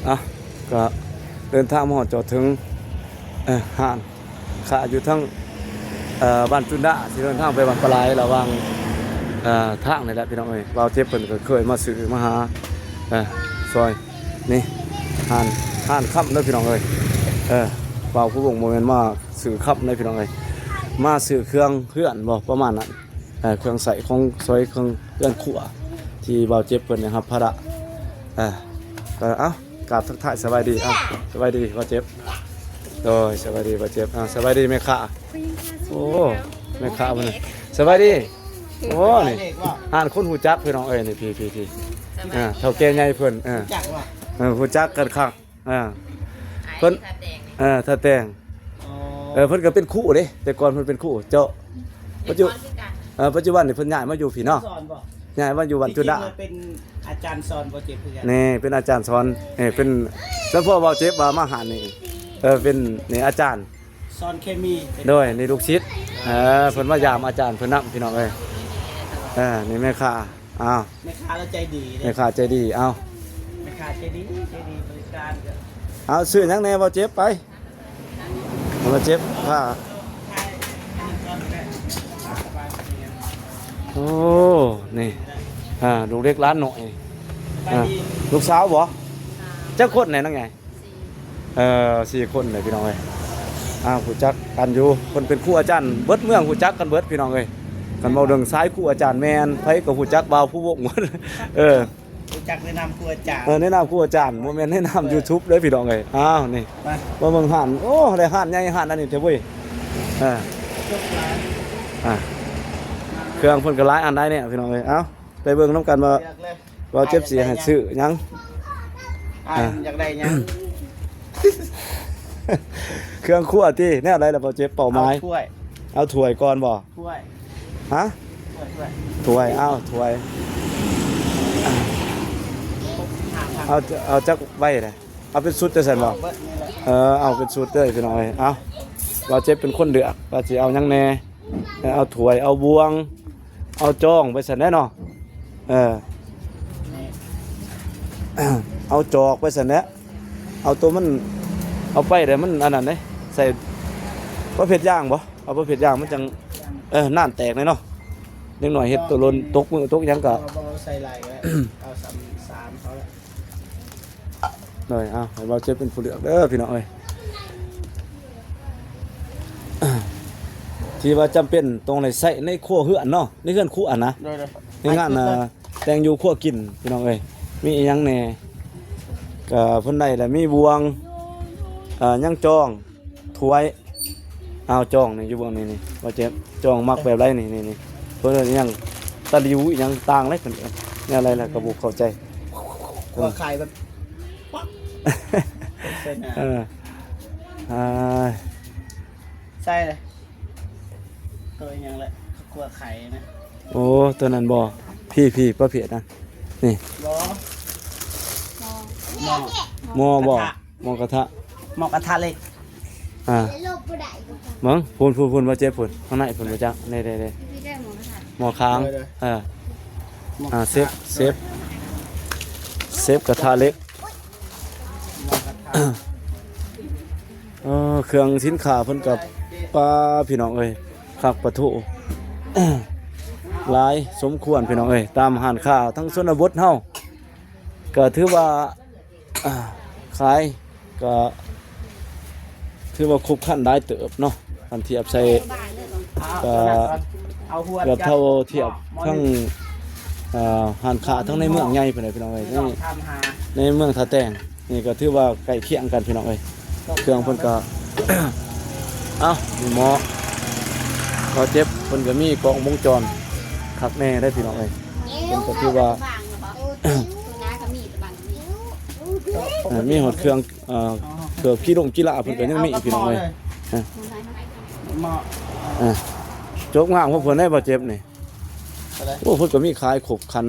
ອ່ະ ກໍເດີນທາງມາຮອດຈອດເຖິງ ເອີ ຮ້ານຄ້າຢູ່ທາງ ເອີ ບ້ານຈຸນດາ ທີ່ເດີນທາງໄປບ້ານປາຫຼາຍ ລະຫວ່າງ ເອີ ທາງນີ້ແຫຼະພີ່ນ້ອງເອີຍ. ບ່າວເຈັບເພິ່ນກໍເຄີຍມາຊື້ມາຫາ ເອີ ຊ່ອຍ ນີ້ ຮ້ານ ຮ້ານຄຳເດີພີ່ນ້ອງເອີຍ. ເອີ ບ່າວຜູ້ວົງບໍ່ແມ່ນມາຊື້ຄຳເດີພີ່ນ້ອງເອີຍ ມາຊື້ເຄື່ອງເຮືອນບໍ ປະມານນັ້ນ. ເອີ ເຄື່ອງໃຊ້ຂອງ ຊ່ອຍເຄື່ອງເຮືອນຄົວ ທີ່ບ່າວເຈັບເພິ່ນໄດ້ຮັບພາລະ. ເອີ ກໍ ເອົ້າ ກາບທັກທາຍສະບາຍດີ. ເອົ້າ ສະບາຍດີບ່າວເຈັບ. ໂດຍ ສະບາຍດີບ່າວເຈັບ. ເອົ້າ ສະບາຍດີແມ່ຄ້າ. ໂອ້ ແມ່ຄ້າເພິ່ນ ສະບາຍດີ. ໂອ້ ນີ້ ຮ້ານຄົນຮູ້ຈັກພີ່ນ້ອງເອີຍ ນີ້ ພີ່ ພີ່ ພີ່ ອ່າ ເຖົ້າແກ່ໃຫຍ່ເພິ່ນ. ເອີ ຮູ້ຈັກບໍ່? ເອີ ຮູ້ຈັກກັນຄັກ. ອ່າ ອ້າຍ ເພິ່ນ ທ່າແຕງ ເອີ ທ່າແຕງ. ອໍ ເອີ ເພິ່ນກໍເປັນຄູເດ້ ແຕ່ກ່ອນເພິ່ນເປັນຄູເຈົ້າ. ປັດຈຸ ເປັນຄູຄືກັນ. ເອີ ປັດຈຸບັນນີ້ເພິ່ນຍ້າຍມາຢູ່ພີ້ເນາະ. ສອນບໍ່? ຍ້າຍມາຢູ່ບ້ານຈຸດາ. ເປັນອາຈານສອນບໍ່ເຈັບຄືກັນ? ແນ່ ເປັນອາຈານສອນ. ເອີ ເປັນ ສະເພາະບ່າວເຈັບວ່າມາຮ້ານນີ້ ເອີ ເປັນ ນີ້ອາຈານ ສອນເຄມີ. ໂດຍ ນີ້ລູກສິດ. ເອີ ເພິ່ນມາຢາມອາຈານເພິ່ນນຳ ພີ່ນ້ອງເອີຍ. ເອີ ນີ້ແມ່ຄ້າ. ອ້າວ ແມ່ຄ້າລາວໃຈດີເດ້. ແມ່ຄ້າໃຈດີ. ເອົ້າ ແມ່ຄ້າໃຈດີ ໃຈດີບໍລິການ. ເອົາ ຊື້ຫຍັງແດ່ບ່າວເຈັບ? ໄປ ບ່າວເຈັບ ພ້າ. ໂອ້ ນີ້ ອ່າ ລູກເລັກຫຼານນ້ອຍ. ອ່າ ລູກສາວບໍ? ຈັກຄົນແດ່ນາງໃຫຍ່? ເອີ ສີ່ຄົນເດ້ພີ່ນ້ອງເອີຍ. ອ່າ ຮູ້ຈັກກັນຢູ່ ເພິ່ນເປັນຄູອາຈານ ເບິດເມືອງຮູ້ຈັກກັນເບິດພີ່ນ້ອງເອີຍ. ຄັນເວົ້າເລື່ອງສາຍຄູອາຈານແມ່ນ ໃຜກໍຮູ້ຈັກບ່າວພູວົງໝົດ. ເອີ ຮູ້ຈັກໃນນາມຄູອາຈານ. ເອີ ໃນນາມຄູອາຈານ ບໍ່ແມ່ນໃນນາມຢູທູບເດີພີ່ນ້ອງເອີຍ. ອ້າວ ນີ້ ມາ ມາເບິ່ງຮ້ານ. ໂອ້ ໄດ້ຮ້ານໃຫຍ່ຮ້ານອັນນີ້ແທ້ເວີ້ຍ. ເອີ ອ່າ ເຄື່ອງເພິ່ນກໍຫຼາຍອັນຫຼາຍແນວພີ່ນ້ອງເອີຍ. ເອົ້າ ໄປເບິ່ງນຳກັນວ່າ ເລືອກເລີຍ ວ່າເຈັບຊິໃຫ້ຊື້ຫຍັງ. ອ້າຍ ອ່ະ ຢາກໄດ້ຫຍັງ? ເຄື່ອງຄົວຕິ ແນວໃດລະບໍ່ເຈັບ ເປົ້າໝາຍ? ເອົາຖ້ວຍ ເອົາຖ້ວຍກ່ອນບໍ່? ຖ້ວຍ ຮະ? ຖ້ວຍ ຖ້ວຍ ຖ້ວຍ ເອົາຖ້ວຍ ເອົາ ເອົາຈັກໃບລະ? ເອົາເປັນຊຸດຈັ່ງຊັ້ນບໍ່? ເອົາເບິດນີ້ແຫຼະ. ເອີ ເອົາເປັນຊຸດເດີພີ່ນ້ອງເອີຍ. ເອົາ ບ່າວເຈັບເປັນຄົນເລືອກວ່າຊິເອົາຫຍັງແດ່. ເອີ ເອົາຖ້ວຍ ເອົາບ່ວງ ເອົາຈອງໄປຊັ້ນແຫຼະເນາະ. ເອີ ເອົາຈອກໄປຊັ້ນແຫຼະ. ເອົາໂຕມັນ ເອົາໄປແລ້ວມັນອັນນັ້ນເດ້ ໃສ່ປະເພດຢາງບໍ່? ເອົາປະເພດຢາງມັນຈັ່ງ ເອີ ນ້ຳແຕກແນ່ເນາະ. ເດັກນ້ອຍເຮັດຕົກຫຼົ່ນ ຕົກມືຕົກຫຍັງກໍ ບໍ່ ບໍ່ໃສ່ຫຼາຍກໍໄດ້ ເອົາສາມ ສາມເອົາລະ. ໂດຍ ເອົາ ໃຫ້ບ່າວເຈັບເປັນຜູ້ເລືອກເດີພີ່ນ້ອງເອີຍ. ທີ່ວ່າຈຳເປັນຕ້ອງໄດ້ໃຊ້ໃນຄົວເຮືອນເນາະ ໃນເຮືອນຄົວນະ. ໂດຍ ໂດຍ ໃນງານ ອ່າ ແຕ່ງຢູ່ຄົວກິນພີ່ນ້ອງເອີຍ. ມີອີ່ຫຍັງແດ່ ກໍເພິ່ນໄດ້ລະ ມີບ່ວງ ອ່າ ຫຍັງຈອງ ຖ້ວຍ ເອົາຈອງນີ້ ຢູ່ເບື້ອງນີ້ນີ້ ວ່າຈະຈອງມັກແບບໃດນີ້ ນີ້ ນີ້ ເພິ່ນເອີ້ນອີ່ຫຍັງ ຕະຫຼິວອີ່ຫຍັງຕ່າງເລີຍ ເພິ່ນເອີ້ນແນວໃດລະກໍບໍ່ເຂົ້າໃຈ. ຄົວໄຂ່ແບບ ເອີ ອ່າ ໃສ່ເລີຍ ຕົວອີ່ຫຍັງແຫຼະ ຄົວໄຂ່ນະ. ໂອ້ ຕົວນັ້ນບໍ່? ພີ້ ພີ້ ປະເພດນັ້ນ ນີ້ ບໍ່ ໝໍ້ ໝໍ້ບໍ່? ກະທະ ໝໍ້ກະທະ ໝໍ້ກະທະເຫຼັກ. ອ່າ ເບິ່ງ ພຸ້ນ ພຸ້ນ ພຸ້ນ ບ່າວເຈັບພຸ້ນ ຂ້າງໃນພຸ້ນ ບໍ່ຈັກ ເດ້ ເດ້ ເດ້ ໝໍ້ຄາງ. ເອີ ອ່າ ເຊຟ ເຊຟ ເຊຟກະທະເຫຼັກ. ເອີ ເຄື່ອງສິນຄ້າເພິ່ນກໍ ປາ ພີ່ນ້ອງເອີຍ ຄັກປະໂທ ຫຼາຍສົມຄວນ ພີ່ນ້ອງເອີຍ. ຕາມຮ້ານຄ້າທາງຊົນນະບົດເຮົາ ກໍຖືວ່າ ອ່າ ຂາຍກໍຖືວ່າຄົບຄັນຫຼາຍເຕີບເນາະ ຄັນທຽບໃສ່ ກໍເກືອບເທົ່າທຽບທັງ ອ່າ ຮ້ານຄ້າທັງໃນເມືອງໃຫຍ່ພຸ້ນແຫຼະ ພີ່ນ້ອງເອີຍ. ໃນ ໃນເມືອງທ່າແຕງນີ້ກໍຖືວ່າໃກ້ຄຽງກັນ ພີ່ນ້ອງເອີຍ. ເຄື່ອງເພິ່ນກໍ ເອົ້າ ມີໝໍ້ ໝໍ້ເຈັບ ເພິ່ນກໍມີກ້ອງວົງຈອນຄັກແນ່ເດ້ ພີ່ນ້ອງເອີຍ. ເພິ່ນກໍຖືວ່າ ເອີ ມີຮອດເຄື່ອງ ເອີ ເຄື່ອງກິລົງກິລາເພິ່ນກໍຍັງມີ ພີ່ນ້ອງເອີຍ. ເອີ ຈົບງາມຂອງເພິ່ນໄດ້ ບ່າວເຈັບນີ້. ໂອ້ ເພິ່ນກໍມີຂາຍຄົບຄັນ.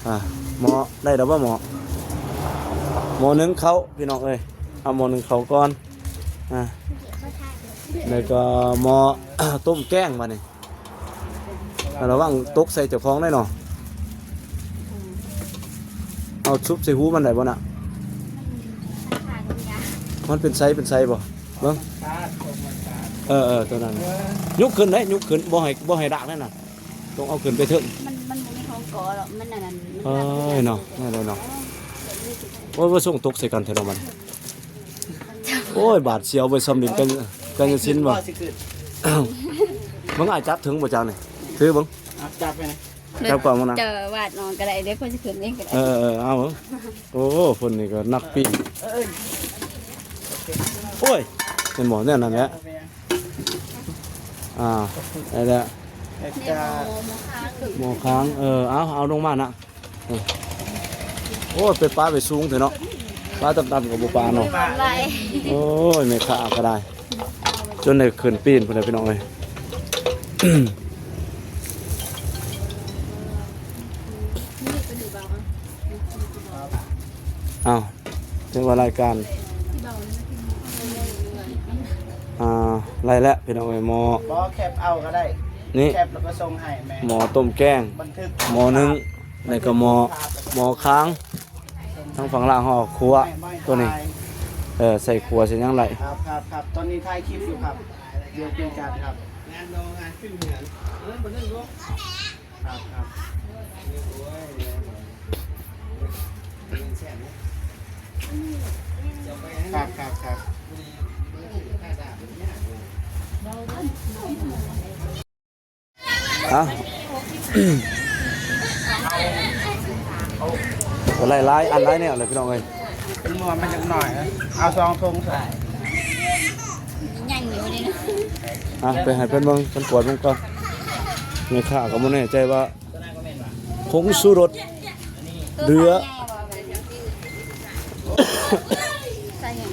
ອ່າ ໝໍ້ໄດ້ແລ້ວບໍ່ໝໍ້? ໝໍ້ໜຶ້ງເຂົ້າ ພີ່ນ້ອງເອີຍ. ເອົາໝໍ້ໜຶ້ງເຂົ້າກ່ອນ ອ່າ ແລ້ວກໍໝໍ້ຕົ້ມແກງບາດນີ້. ລະວັງຕົກໃສ່ເຈົ້າຂອງໄດ້ເນາະ. ເອົາຊຸບໃສ່ຫູມັນໄດ້ບໍ່ນະ? ມັນເປັນໄຊ ເປັນໄຊບໍ່? ເບິ່ງ ເອີໆ ຕົວນັ້ນ ຍົກຂຶ້ນເດ້ ຍົກຂຶ້ນ ບໍ່ໃຫ້ ບໍ່ໃຫ້ດາກນັ້ນນະ ຕ້ອງເອົາຂຶ້ນໄປເທິງ. ມັນ ມັນບໍ່ມີຂອງເກາະດອກ ມັນອັນນັ້ນ ມັນ ເອີຍເນາະ ແນວໃດເນາະ. ໂອ້ຍ ວ່າສົ່ງຕົກໃສ່ກັນແທ້ເນາະມັນ. ໂອ້ຍ ບາດສຽວໄປສ່ຳດິນກັນ ກັນຍາຊິນວ່າ. ເບິ່ງ ອ້າຍຈັບເຖິງບໍ່ຈັກນີ້ ຖືເບິ່ງ ຈັບໄປນະ. ຈັບກ່ອນເບິ່ງນະ ເຈົ້າວາດນ້ອງກໍໄດ້ເດ້ ຂ້ອຍຊິຂຶ້ນເອງກໍໄດ້. ເອີໆ ເອົາເບິ່ງ. ໂອ້ ເພິ່ນນີ້ກໍນັກປີນ. ໂອ້ຍ ເຫັນບໍ່ ແນວນັ້ນແຫຼະ. ອ່າ ໄດ້ແລ້ວ ໝໍຄ້າງ ເອີ ເອົາ ເອົາລົງມານະ. ໂອ້ຍ ໄປປາໄປສູງແທ້ເນາະ ປາຕ່ຳໆກໍບໍ່ປາເນາະ. ໂອ້ຍ ແມ່ຄ້າກໍໄດ້ ຈົນໄດ້ຂຶ້ນປີນພຸ້ນແຫຼະ ພີ່ນ້ອງເອີຍ. ອ້າວ ຖືວ່າລາຍການ ອ່າ ໄດ້ແລ້ວພີ່ນ້ອງເອີຍ ໝໍ້ ບໍ່ ແຄບເອົາກໍໄດ້ ນີ້ ແຄບແລ້ວກໍສົ່ງໃຫ້ແມ່ ໝໍ້ຕົ້ມແກງ ບັນທຶກ ໝໍ້ໜຶ້ງ ແລ້ວກໍໝໍ້ ໝໍ້ຄາງ ທາງຝັ່ງລາວເຮົາເອົາຂົ້ວ ຕົວນີ້ ເອີ ໃສ່ຂົ້ວໃສ່ຫຍັງໄດ້. ຄັບ ຄັບ ຄັບ ຕອນນີ້ຖ່າຍຄລິບຢູ່ຄັບ ດຽວເປັນການຄັບ ງານດອງງານຂຶ້ນເຮືອນ ເອີ ບໍ່ໄດ້ ຄັບ ຄັບ ໂອ້ຍ ແມ່ນແຊບເນາະ ຄັບ ຄັບ ຄັບ ເອົາ ກໍໄດ້ຫຼາຍອັນຫຼາຍແນວເລີຍພີ່ນ້ອງເອີຍ. ເປັນໝໍ້ມາຈັກໜ້ອຍນະ ເອົາສອງຖົງໃສ່ ຍັງຢູ່ເດ້ນະ. ອ່ະ ໄປໃຫ້ເພິ່ນເບິ່ງ ເພິ່ນກວດເບິ່ງກ່ອນ. ແມ່ຄ້າກໍບໍ່ແນ່ໃຈວ່າ ຜົງຊູລົດ ເຫຼືອ ໃສ່ຫຍັງ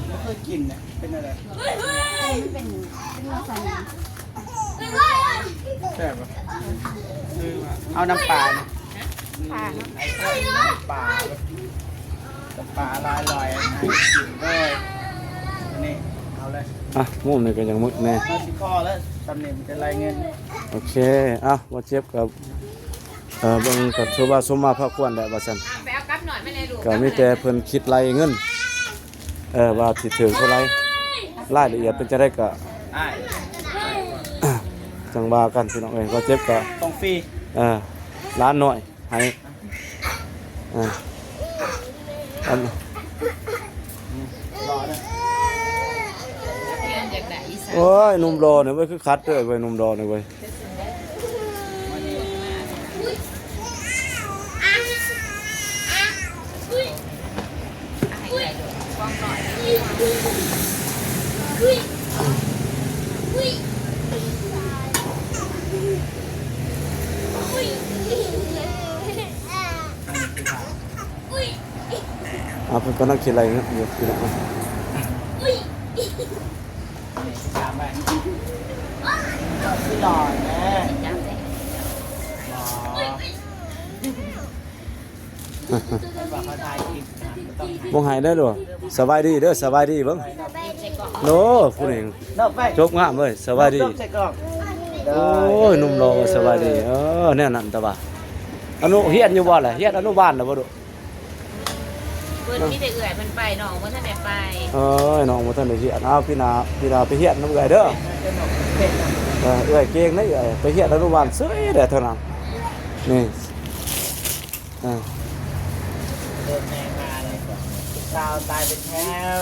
ບໍ່ເຄີຍກິນນະ ເປັນແນວໃດ? ມັນເປັນ ເປັນລັກສະນະ ແຊບບໍ່? ເອົານ້ຳປານະ ປາເນາະ ປາ ປາລາຍລອຍ ກິນເລີຍ ນີ້ ເອົາເລີຍ. ອ່ະ ມຸມນີ້ກໍຍັງມຶກແນ່ ເຮົາຊິພໍແລ້ວ ສ່ຳນີ້ມັນຈະໄລ່ເງິນ. ໂອເຄ ອ່ະ ບໍ່ເຈັບກໍ ເອີ ເບິ່ງກັນ ສົມວ່າສົມມາພາຄວນແຫຼະວ່າຊັ້ນ. ອ່ະ ໄປເອົາກັບໜ້ອຍມາແດ່ລູກ ກໍມີແຕ່ເພິ່ນຄິດໄລ່ເງິນ ເອີ ວ່າຊິຖືກເທົ່າໃດ ລາຍລະອຽດເປັນຈັ່ງໃດກໍ ອ້າຍ ຈັ່ງວ່າກັນພີ່ນ້ອງເອີຍ. ວ່າເຈັບກໍ ຂອງຟຣີ ເອີ ຫຼານນ້ອຍໃຫ້ ເອີ ອັນ ໂອ້ຍ ໜຸ່ມຫຼໍ່ນີ້ເວີຍ ຄືຂັດເດີເວີຍ ໜຸ່ມຫຼໍ່ນີ້ເວີຍ. ອ່າ ເພິ່ນກຳລັງຊິໄລ່ຢູ່ພີ່ນ້ອງ. ຄືຫຼໍ່ແທ້ ບໍ່ໃຫ້ໄດ້ຫຼໍ່. ສະບາຍດີເດີ ສະບາຍດີເບິ່ງ. ໂອ້ ຜູ້ນີ້ຈົບງາມເວີຍ ສະບາຍດີ. ໂອ້ຍ ໜຸ່ມຫຼໍ່ ສະບາຍດີ. ເອີ ແນວນັ້ນຕະວ່າ ອະນຸ ຮຽນຢູ່ບໍ່ລະ? ຮຽນອະນຸບານລະບໍ່ລູກ? ເພິ່ນມີແຕ່ເອື້ອຍເພິ່ນໄປ ນ້ອງບໍ່ທັນໄດ້ໄປ. ເອີຍ ນ້ອງບໍ່ທັນໄດ້ຮຽນ. ເອົາ ປີໜ້າ ປີໜ້າໄປຮຽນນຳເອື້ອຍເດີ. ເອີ ເອື້ອຍເກັ່ງເດ້ ເອື້ອຍໄປຮຽນອະນຸບານເສີຍແດ່ເທົ່ານັ້ນ. ນີ້ ເອີ ເດີນແມ່ມາເລີຍ ສາວຕາຍເປັນແຖວ.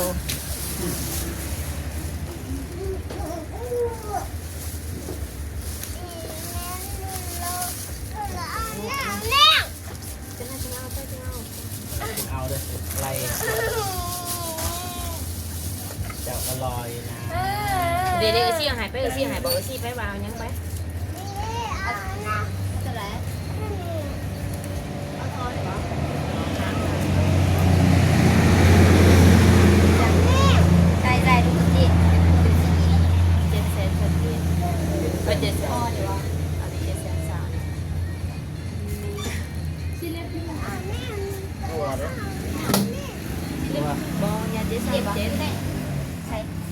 ເອົາເດີ ໄລ່ ເຈົ້າກໍລໍຢູ່ນະ. ເດ ເດ ເອື້ອຍຊິເອົາໃຫ້ໄປ ເອື້ອຍຊິເອົາໃຫ້ ບອກເອື້ອຍຊິໄປວ່າເອົາຫຍັງໄປ. ເອົາເທົ່າໃດ? ເອົາເທົ່າໃດ? ຈ່າຍ ຈ່າຍລູກເຈັດ ເຈັດແສນ ເອີ ເຈັດແສນ ເອົາເຈັດແສນຊາວ. ບໍ່ ຢ່າເຈັດ ເຈັດ ເຈັດ ໃສ່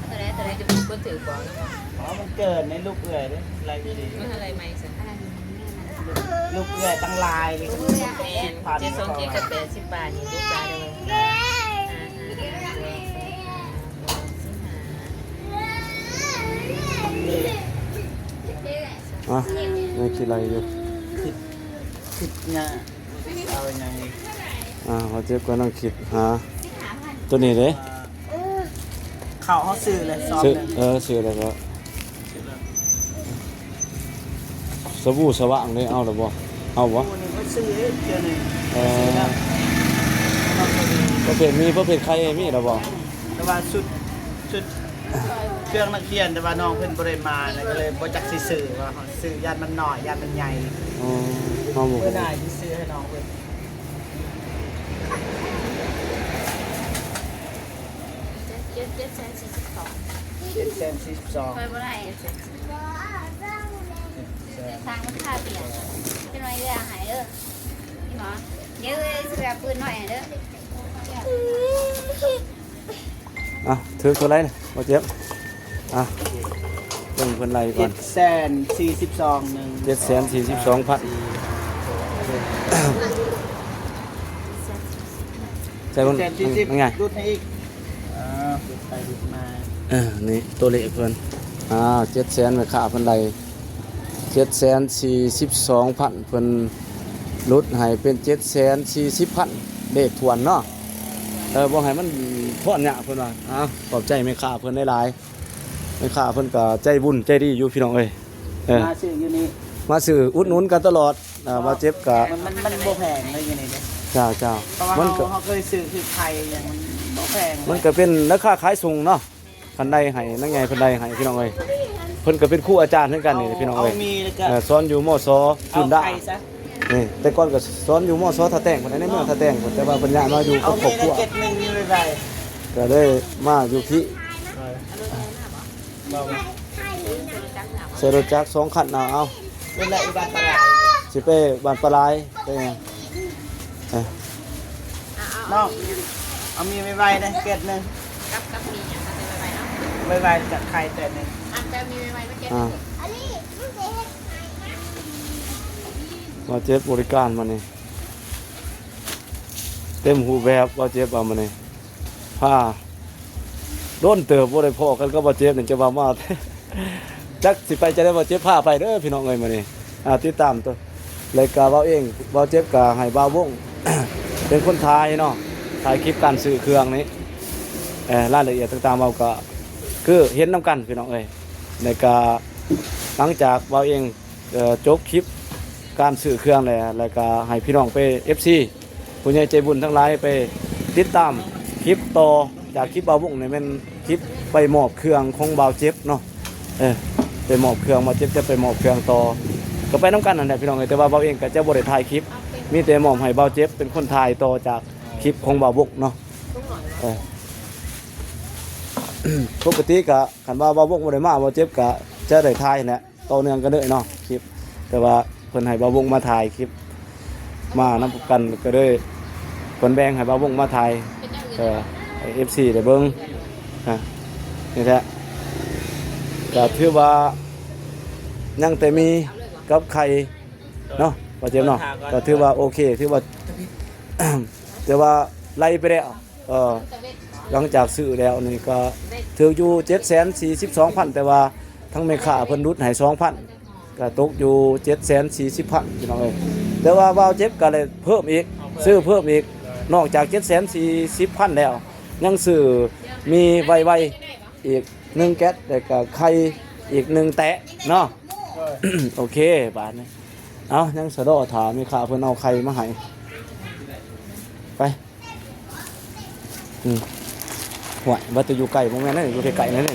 ເທົ່າໃດ ເທົ່າໃດ ຈະບໍ່ຖືກບໍ່? ອໍ ມັນເກີນໃນລູກເອື້ອຍເດ້ ໄລ່ດີ ມັນເທົ່າໃດໃໝ່ຊັ້ນ? ລູກເອື້ອຍຕັ້ງຫຼາຍເລີຍ ແມ່ນ ເຈັດສອງເຈັດກັບແປດສິບບາດນີ້ ລູກຊາຍເດີ. ອ່າ ຍັງຄິດໄລ່ຢູ່ ຄິດ ຄິດຫຍັງ ເອົາຫຍັງອີກ? ອ່າ ເຮົາເຈັບກໍນັ່ງຄິດຫາ ໂຕນີ້ເດ້ ອ່າ ເຂົ້າເຮົາຊື້ແລ້ວຊອງ ຊື້ ໜຶ່ງ ເອີ ຊື້ແລ້ວກໍ ສະບູສະຫວ່າງເດ້ ເອົາແລ້ວບໍ່? ເອົາບໍ່? ໂອ້ ນີ້ເພິ່ນຊື້ເອງເທື່ອນີ້ ເອີ ປະເພດ ມີປະເພດໄຂ່ມີແລ້ວບໍ່? ແຕ່ວ່າຊຸດ ຊຸດເຄື່ອງນັກຮຽນ ແຕ່ວ່ານ້ອງເພິ່ນບໍ່ໄດ້ມານະ ກໍເລີຍບໍ່ຈັກຊິຊື້ວ່າ ຊື້ຢ້ານມັນນ້ອຍ ຢ້ານມັນໃຫຍ່ ອໍ ເຮົາບໍ່ຮູ້ ເພື່ອໜ້າຊິຊື້ໃຫ້ນ້ອງເພິ່ນ ເຈັດ ເຈັດ ເຈັດແສນສີ່ສິບສອງ ເຈັດແສນສີ່ສິບສອງ ຂ້ອຍບໍ່ໄດ້ ເຈັດແສນສີ່ສິບສອງ ເດີນທາງມັນຄ່າເບຍ ຈັກໜ້ອຍເອື້ອໃຫ້ເດີ ເຫັນບໍ່? ດຽວເອື້ອຊິໄປເອົາປືນໜ້ອຍໃຫ້ເດີ ອ່ະ ຖືກເທົ່າໃດນີ້ ບໍ່ເຈັບ? ອ່ະ ເບິ່ງເພິ່ນໄລ່ກ່ອນ ເຈັດແສນສີ່ສິບສອງ ໜຶ່ງ ເຈັດແສນສີ່ສິບສອງພັນ ໃສ່ເບິ່ງ ເຈັດແສນສີ່ສິບ ມັນງ່າຍ ຫຼຸດໃຫ້ອີກ ອ່າ ຫຼຸດໄປຫຼຸດມາ ເອີ ນີ້ຕົວເລກເພິ່ນ ອ່າ ເຈັດແສນ ແມ່ຄ້າເພິ່ນໄລ່ ເຈັດແສນສີ່ສິບສອງພັນ ເພິ່ນຫຼຸດໃຫ້ເປັນເຈັດແສນສີ່ສິບພັນ ເລກຖ້ວນເນາະ ເອີ ບໍ່ໃຫ້ມັນທອນຍາກ ເພິ່ນວ່າ ອ້າວ ຂອບໃຈແມ່ຄ້າເພິ່ນຫຼາຍໆ ແມ່ຄ້າເພິ່ນກໍໃຈບຸນໃຈດີຢູ່ພີ່ນ້ອງເອີຍ ເອີ ມາຊື້ຢູ່ນີ້ ມາຊື້ອຸດໜູນກັນຕະຫຼອດ ອ່າ ບ່າວເຈັບກໍ ມັນ ມັນ ມັນບໍ່ແພງເລີຍຢູ່ນີ້ເດ້ ເຈົ້າໆ ເພາະວ່າ ມັນ ເຮົາ ກໍ ເຮົາເຄີຍຊື້ຄືໄຂ່ຫຍັງ ມັນບໍ່ແພງ ມັນກໍເປັນລາຄາຂາຍສົ່ງເນາະ ຄັນໄດ້ໃຫ້ນາງໃຫຍ່ເພິ່ນໄດ້ໃຫ້ພີ່ນ້ອງເອີຍ ເພິ່ນກໍເປັນຄູອາຈານຄືກັນນີ້ພີ່ນ້ອງເອີຍ ເອົາມີແລ້ວກໍ ເອີ ສອນຢູ່ ມສ ຈຸນດາ ເອົາໄຂ່ຊະ ນີ້ ແຕ່ກ່ອນກໍສອນຢູ່ ມສ ທ່າແຕງພຸ້ນ ໃນເມືອງທ່າແຕງພຸ້ນ ແຕ່ວ່າເພິ່ນຍ້າຍມາຢູ່ກັບຄອບຄົວ ເອົາມີແລ້ວເຈັດໜຶ່ງຢູ່ໄວໆ ກໍເລີຍມາຢູ່ພີ້ ເອີ ໃສ່ລົດຈັກສອງຄັນ ເອົາ ເອົາ ເປັນແຫຼະ ຢູ່ບ້ານປາລາຍ ຊິໄປບ້ານປາລາຍ ໄປຫຍັງ? ເອີ ນ້ອງ ເອົາມີໄວໆເດີ ເກັດໜຶ່ງ ກັບ ກັບມີຫຍັງ ເອົາແຕ່ໄວໆເນາະ ໄວໆ ຈັກໄຂ່ແຕ່ໜຶ່ງ ອັນແຕ່ມີໄວໆມາເກັດ ອ່າ ໜຶ່ງ ບ່າວເຈັບບໍລິການມານີ້ ເຕັມຮູບແບບ ບ່າວເຈັບວ່າມານີ້ ພາ ດົນເຕີບບໍ່ໄດ້ພໍ້ກັນກັບບ່າວເຈັບນີ້ ຈະວ່າມາ ຈັກຊິໄປຈັ່ງໃດ ບ່າວເຈັບພາໄປເດີພີ່ນ້ອງເອີຍ ມື້ນີ້ ອ່າ ຕິດຕາມໂຕ ແລ້ວກະເວົ້າເອງ ບ່າວເຈັບກະໃຫ້ບ່າວວົງ ເປັນຄົນຖ່າຍເນາະ ຖ່າຍຄລິບການຊື້ເຄື່ອງນີ້ ເອີ ລາຍລະອຽດຕ່າງໆ ເວົ້າກະຄືເຫັນນຳກັນພີ່ນ້ອງເອີຍ ແລ້ວກະຫຼັງຈາກບ່າວເອງ ເອີ ຈົບຄລິບການຊື້ເຄື່ອງແລ້ວ ແລ້ວກະໃຫ້ພີ່ນ້ອງໄປ ເອັຟຊີ ຜູ້ໃຫຍ່ໃຈບຸນທັງຫຼາຍໄປຕິດຕາມຄລິບຕໍ່ ຈາກຄລິບບ່າວວົງນີ້ແມ່ນຄລິບໄປມອບເຄື່ອງຂອງບ່າວເຈັບເນາະ ເອີ ໄປມອບເຄື່ອງ ບ່າວເຈັບຈະໄປມອບເຄື່ອງຕໍ່ ກໍໄປນຳກັນຫັ້ນແຫຼະພີ່ນ້ອງເອີຍ ແຕ່ວ່າບ່າວເອງກໍຈະບໍ່ໄດ້ຖ່າຍຄລິບ ມີແຕ່ມອບໃຫ້ບ່າວເຈັບເປັນຄົນຖ່າຍຕໍ່ຈາກຄລິບຂອງບ່າວວົງເນາະ ເອີ ປົກກະຕິກໍຄັນວ່າບ່າວວົງບໍ່ໄດ້ມາ ບ່າວເຈັບກໍຈະໄດ້ຖ່າຍຫັ້ນແຫຼະ ຕໍ່ເນື່ອງກັນເລີຍເນາະ ຄລິບ ແຕ່ວ່າເພິ່ນໃຫ້ບ່າວວົງມາຖ່າຍຄລິບ ມານຳກັນ ກໍເລີຍເພິ່ນແບ່ງໃຫ້ບ່າວວົງມາຖ່າຍ ເອີ ໃຫ້ ເອັຟຊີ ໄດ້ເບິ່ງ ອ່າ ນີ້ແຫຼະ ກໍຖືວ່າຍັງແຕ່ໝີ່ກັບໄຂ່ເນາະ ບ່າວເຈັບເນາະ ກໍຖືວ່າໂອເຄ ຖືວ່າ ແຕ່ວ່າໄລ່ໄປແລ້ວ ເອີ ຫຼັງຈາກຊື້ແລ້ວນີ້ກໍຖືກຢູ່ເຈັດແສນສີ່ສິບສອງພັນ ແຕ່ວ່າທາງແມ່ຄ້າເພິ່ນຫຼຸດໃຫ້ສອງພັນ ກໍຕົກຢູ່ເຈັດແສນສີ່ສິບພັນ ພີ່ນ້ອງເອີຍ ແຕ່ວ່າບ່າວເຈັບກໍໄດ້ເພີ່ມອີກ ຊື້ເພີ່ມອີກ ນອກຈາກເຈັດແສນສີ່ສິບພັນແລ້ວ ຍັງຊື້ໝີ່ໄວໆອີກໜຶ່ງແກັດ ແລ້ວກໍໄຂ່ອີກໜຶ່ງແຕະເນາະ ໂອເຄ ບາດນີ້ ເອົາ ຍັງສະເດາະຖ້າແມ່ຄ້າເພິ່ນເອົາໄຂ່ມາໃຫ້ ໄປ ອືມ ຫ້ວຍ ວ່າແຕ່ຢູ່ໄກ ບໍ່ແມ່ນເດ້ ຢູ່ໃກ້ໆ ນັ້ນເດ້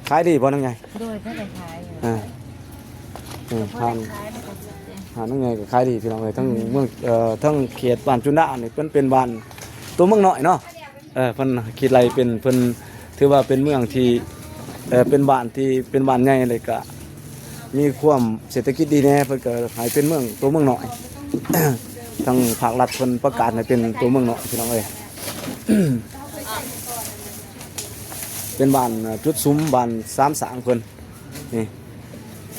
ຂາຍດີບໍ່ນາງໃຫຍ່? ໂດຍ ພໍໄດ້ຂາຍຢູ່ ອ່າ ເອີ ຜ່ານ ຂາຍ ຮ້ານນາງໃຫຍ່ກໍຂາຍດີ ພີ່ນ້ອງເອີຍ ທັງເມືອງ ເອີ ທັງເຂດບ້ານຈຸນດານີ້ ເພິ່ນເປັນບ້ານຕົວເມືອງນ້ອຍເນາະ ເອີ ເພິ່ນຄິດໄລ່ເປັນ ເພິ່ນຖືວ່າເປັນເມືອງທີ່ ເອີ ເປັນບ້ານທີ່ເປັນບ້ານໃຫຍ່ ແລ້ວກະມີຄວາມເສດຖະກິດດີແດ່ ເພິ່ນກະໃຫ້ເປັນເມືອງ ຕົວເມືອງນ້ອຍ ທາງພາກລັດເພິ່ນປະກາດໃຫ້ເປັນຕົວເມືອງນ້ອຍ ພີ່ນ້ອງເອີຍ ເປັນບ້ານ ເອີ ຈຸດສຸມ ບ້ານສາມສ້າງເພິ່ນ ນີ້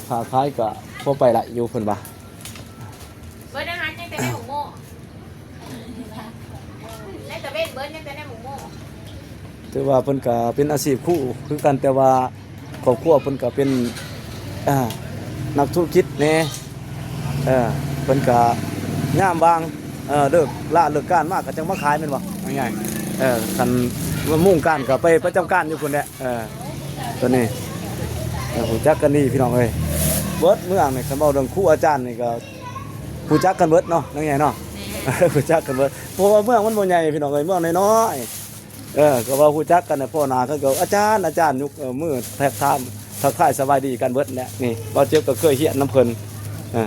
ຄ້າຂາຍກະພໍໄປໄດ້ຢູ່ ເພິ່ນວ່າ. ເບິດອາຫານຍັງແຕ່ໃນໝົກໂມ້ ໃນຕາເວັນເບິດຍັງແຕ່ໃນໝົກໂມ້ ຖືວ່າເພິ່ນກະເປັນອາຊີບຄູຄືກັນ ແຕ່ວ່າ ຄອບຄົວເພິ່ນກໍເປັນ ອ່າ ນັກທຸລະກິດແດ່ ເອີ ເພິ່ນກໍຍາມວ່າງ ເອີ ເລີກລາເລີກການມາກໍຈັ່ງມາຂາຍແມ່ນບໍ່? ງ່າຍໆ ເອີ ຄັນວ່າມຸງການກໍໄປປະຈຳການຢູ່ພຸ້ນແຫຼະ ເອີ ຕົວນີ້ ເອີ ຮູ້ຈັກກັນດີພີ່ນ້ອງເອີຍ ເບິດເມືອງນີ້ ຄັນເວົ້າເລື່ອງຄູອາຈານນີ້ກໍຮູ້ຈັກກັນເບິດເນາະ ນາງໃຫຍ່ເນາະ ແມ່ນ ຮູ້ຈັກກັນເບິດ ເພາະວ່າເມືອງມັນບໍ່ໃຫຍ່ພີ່ນ້ອງເອີຍ ເມືອງນ້ອຍໆ ເອີ ກໍວ່າຮູ້ຈັກກັນນະ ພໍ້ໜ້າເຂົາກໍ ອາຈານ ອາຈານ ຍົກ ເອີ ມືແທບທາມ ທັກທາຍສະບາຍດີກັນເບິດແຫຼະ ນີ້ ບ່າວເຈັບກໍເຄີຍຮຽນນຳເພິ່ນ ເອີ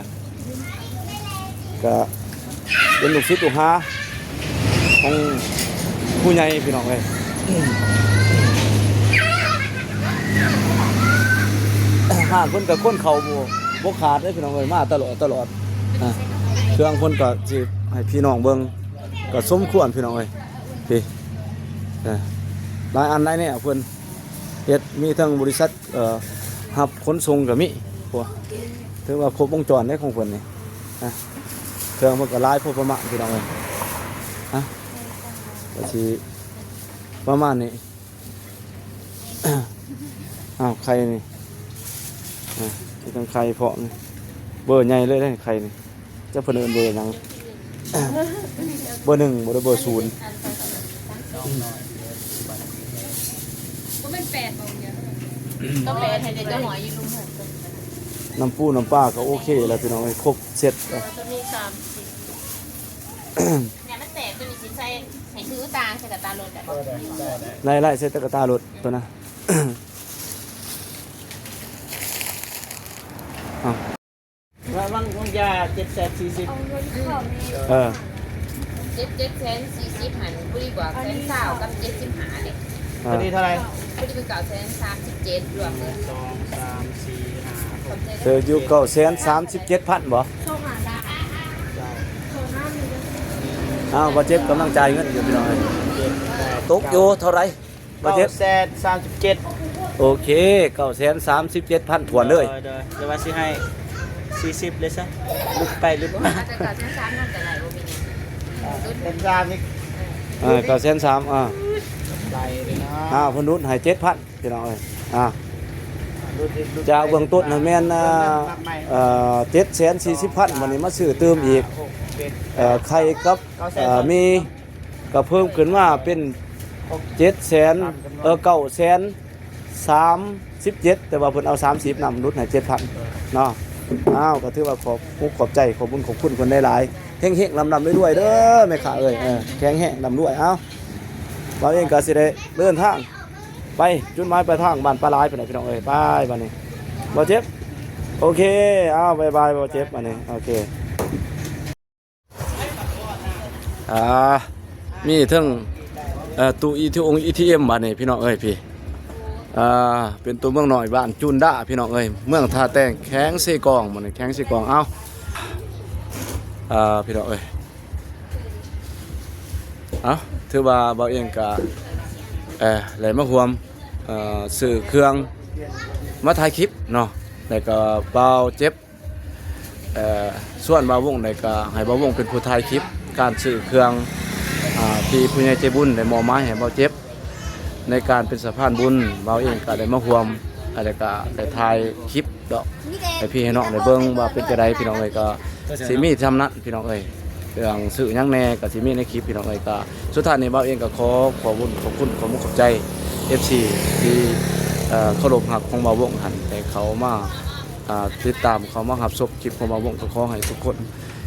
ກໍເປັນລູກສິດລູກຫາຂອງຜູ້ໃຫຍ່ພີ່ນ້ອງເອີຍ ຮ້ານເພິ່ນກໍຄົນເຂົ້າບໍ່ ບໍ່ຂາດເດ້ພີ່ນ້ອງເອີຍ ມາຕະຫຼອດ ຕະຫຼອດ ເຄື່ອງເພິ່ນກໍຊິໃຫ້ພີ່ນ້ອງເບິ່ງ ກໍສົມຄວນພີ່ນ້ອງເອີຍ ນີ້ ເອີ ຫຼາຍອັນຫຼາຍແນວເພິ່ນເຮັດ ມີທັງບໍລິສັດ ເອີ ຮັບຂົນສົ່ງກໍມີ ໂອ້ ຖືວ່າຄົບວົງຈອນເດ້ຂອງເພິ່ນນີ້ ນະ ເຄື່ອງເພິ່ນກໍຫຼາຍພໍປະມານພີ່ນ້ອງເອີຍ ນະ ກໍຊິປະມານນີ້ ອ້າວ ໄຂ່ນີ້ ອ່າ ມີທັງໄຂ່ພ້ອມ ເບີໃຫຍ່ເລີຍເດ້ໄຂ່ນີ້. ຈັກເພິ່ນເອີ້ນເບີຫຍັງ ເບີໜຶ່ງບໍ່ ຫຼືເບີສູນ ບໍ່ແມ່ນແປດບໍ່ ກໍແປດໃຫ້ແຕ່ເຈົ້າຫອຍຢູ່ລຸ່ມຫັ້ນ ນ້ຳປູນ້ຳປາກໍໂອເຄແລ້ວພີ່ນ້ອງເອີຍ ຄົບເຊັດ ຕົວນີ້ສາມສິບ ແມ່ນມັນແຕກ ຕົວນີ້ຊິໃສ່ໃຫ້ຖືຕາ ໃສ່ກະຕາລົດໄດ້ບໍ່? ໄດ້ ໄດ້ ໃສ່ຕະກະຕາລົດຕົວນະ ເອົາ ວ່າວາງ ວາງຢາເຈັດແສນສີ່ສິບ ເອີ ເຈັດ ເຈັດແສນສີ່ສິບຫັ້ນ ຜູ້ດີກວ່າແສນຊາວກັບເຈັດສິບຫ້າເດ້ ເອີ ຕົວນີ້ເທົ່າໃດ? ຜູ້ດີເປັນເກົ້າແສນສາມສິບເຈັດ ລວມເລີຍ ສອງ ສາມ ສີ່ ຫ້າ ຫົກ ເອີ ຢູ່ເກົ້າແສນສາມສິບເຈັດພັນບໍ່? ອ້າວ ບ່າວເຈັບກຳລັງຈ່າຍເງິນຢູ່ພີ່ນ້ອງເອີຍ ຕົກຢູ່ເທົ່າໃດ? ບ່າວເຈັບ ເກົ້າແສນສາມສິບເຈັດ ໂອເຄ ເກົ້າແສນສາມສິບເຈັດພັນຖ້ວນເລີຍ ໂດຍ ໂດຍ ແຕ່ວ່າຊິໃຫ້ສີ່ສິບເລີຍຊະ ຫຼຸດໄປຫຼຸດມາ ເອີ ເກົ້າແສນສາມ ອ່າ ອ່າ ເພິ່ນຫຼຸດໃຫ້ເຈັດພັນ ພີ່ນ້ອງເອີຍ ອ່າ ຈາກເບື້ອງຕົ້ນຫັ້ນແມ່ນ ເອີ ເຈັດແສນສີ່ສິບພັນ ບັດນີ້ມາຊື້ຕື່ມອີກ ເອີ ໄຂ່ກັບ ເອີ ມີ ກໍເພີ່ມຂຶ້ນມາເປັນເຈັດແສນ ເອີ ເກົ້າແສນສາມສິບເຈັດ ແຕ່ວ່າເພິ່ນເອົາສາມສິບນຳ ຫຼຸດໃຫ້ເຈັດພັນເນາະ ອ້າວ ກໍຖືວ່າຂອບອົກຂອບໃຈ ຂອບບຸນຂອບຄຸນເພິ່ນຫຼາຍໆ ເຮັງໆ ລຳໆ ລວຍໆ ເດີແມ່ຄ້າເອີຍ ເອີ ແຂງແຮງ ລຳລວຍ ເອົ້າ ບ່າວເອງກໍຊິໄດ້ເດີນທາງໄປຈຸດໝາຍປາຍທາງບ້ານປາຫຼາຍພຸ້ນແຫຼະ ພີ່ນ້ອງເອີຍ ໄປບາດນີ້ ບ່າວເຈັບ ໂອເຄ ອ້າວ ບາຍບາຍ ບ່າວເຈັບ ບາດນີ້ ໂອເຄ. ອ່າ ມີເທິງ ເອີ ຕູ້ອີທີ ອົງ ອີທີເອັມ ບາດນີ້ພີ່ນ້ອງເອີຍ ພີ່ ອ່າ ເປັນຕົວເມືອງນ້ອຍບ້ານຈູນດາ ພີ່ນ້ອງເອີຍ ເມືອງທ່າແຕງ ແຂວງເຊກອງ ບາດນີ້ແຂວງເຊກອງ ເອົ້າ ອ່າ ພີ່ນ້ອງເອີຍ ເອົ້າ ຖືວ່າບ່າວເອງກະ ເອີ ໄດ້ມາຮ່ວມ ເອີ ຊື້ເຄື່ອງມາຖ່າຍຄລິບເນາະ ແລ້ວກໍບ່າວເຈັບ ເອີ ຊວນບ່າວວົງໄດ້ກໍໃຫ້ບ່າວວົງເປັນຜູ້ຖ່າຍຄລິບການຊື້ເຄື່ອງ ອາ ທີ່ຜູ້ໃຫຍ່ໃຈບຸນໄດ້ມອບໝາຍໃຫ້ບ່າວເຈັບ ໃນການເປັນສະພານບຸນ. ບ່າວເອງກໍໄດ້ມາຮ່ວມ ແລ້ວກໍໄດ້ຖ່າຍຄລິບດອກ ໃຫ້ພີ່ໃຫ້ນ້ອງໄດ້ເບິ່ງວ່າເປັນຈັ່ງໃດ ພີ່ນ້ອງເອີຍ. ກໍຊິມີສ່ຳນັ້ນ ພີ່ນ້ອງເອີຍ ເລື່ອງຊື້ຫຍັງແດ່ກໍຊິມີໃນຄລິບ ພີ່ນ້ອງເອີຍ. ກໍສຸດທ້າຍນີ້ບ່າວເອງກໍຂໍຂອບບຸນຂອບຄຸນ ຂອບມຸກຂອບໃຈ ເອັຟຊີ ທີ່ ເອີ ເຄົາລົບຮັກຂອງບ່າວວົງຫັ້ນ ໄດ້ເຂົ້າມາ ອ່າ ຕິດຕາມເຂົ້າມາຮັບຊົມຄລິບຂອງບ່າວວົງ. ກໍຂໍໃຫ້ທຸກຄົນ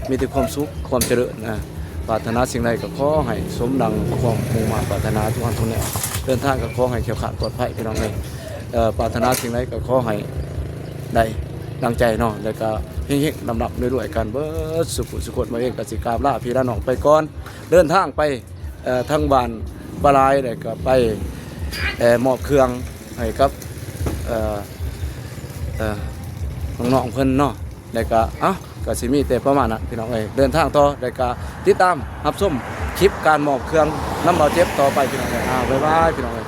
ມີແຕ່ຄວາມສຸກຄວາມຈະເລີນ ອ່າ ປາດຖະໜາສິ່ງໃດກໍຂໍໃຫ້ສົມດັ່ງຄວາມມຸ່ງມາດປາດຖະໜາທຸກອັນທຸກແນວ. ເດີນທາງກໍຂໍໃຫ້ແຄ້ວຄາດປອດໄພ ພີ່ນ້ອງເອີຍ. ເອີ ປາດຖະໜາສິ່ງໃດກໍຂໍໃຫ້ໄດ້ດັ່ງໃຈເນາະ ແລ້ວກໍເຮັງໆ ລ່ຳໆ ລວຍໆ ກັນເບິດສູ່ຜູ້ສູ່ຄົນ. ບ່າວເອງກໍຊິກາບລາພີ່ລານ້ອງໄປກ່ອນ ເດີນທາງໄປ ເອີ ທາງບ້ານປາຫຼາຍ ແລ້ວກໍໄປ ເອີ ມອບເຄື່ອງໃຫ້ກັບ ເອີ ເອີ ນ້ອງໆ ເພິ່ນເນາະ. ແລ້ວກໍ ເອົ້າ ກໍຊິມີແຕ່ປະມານນັ້ນ ພີ່ນ້ອງເອີຍ. ເດີນທາງຕໍ່ ແລ້ວກໍຕິດຕາມຮັບຊົມຄລິບການມອບເຄື່ອງນຳບ່າວເຈັບຕໍ່ໄປ ພີ່ນ້ອງເອີຍ. ອ້າວ ບາຍບາຍ ພີ່ນ້ອງເອີຍ.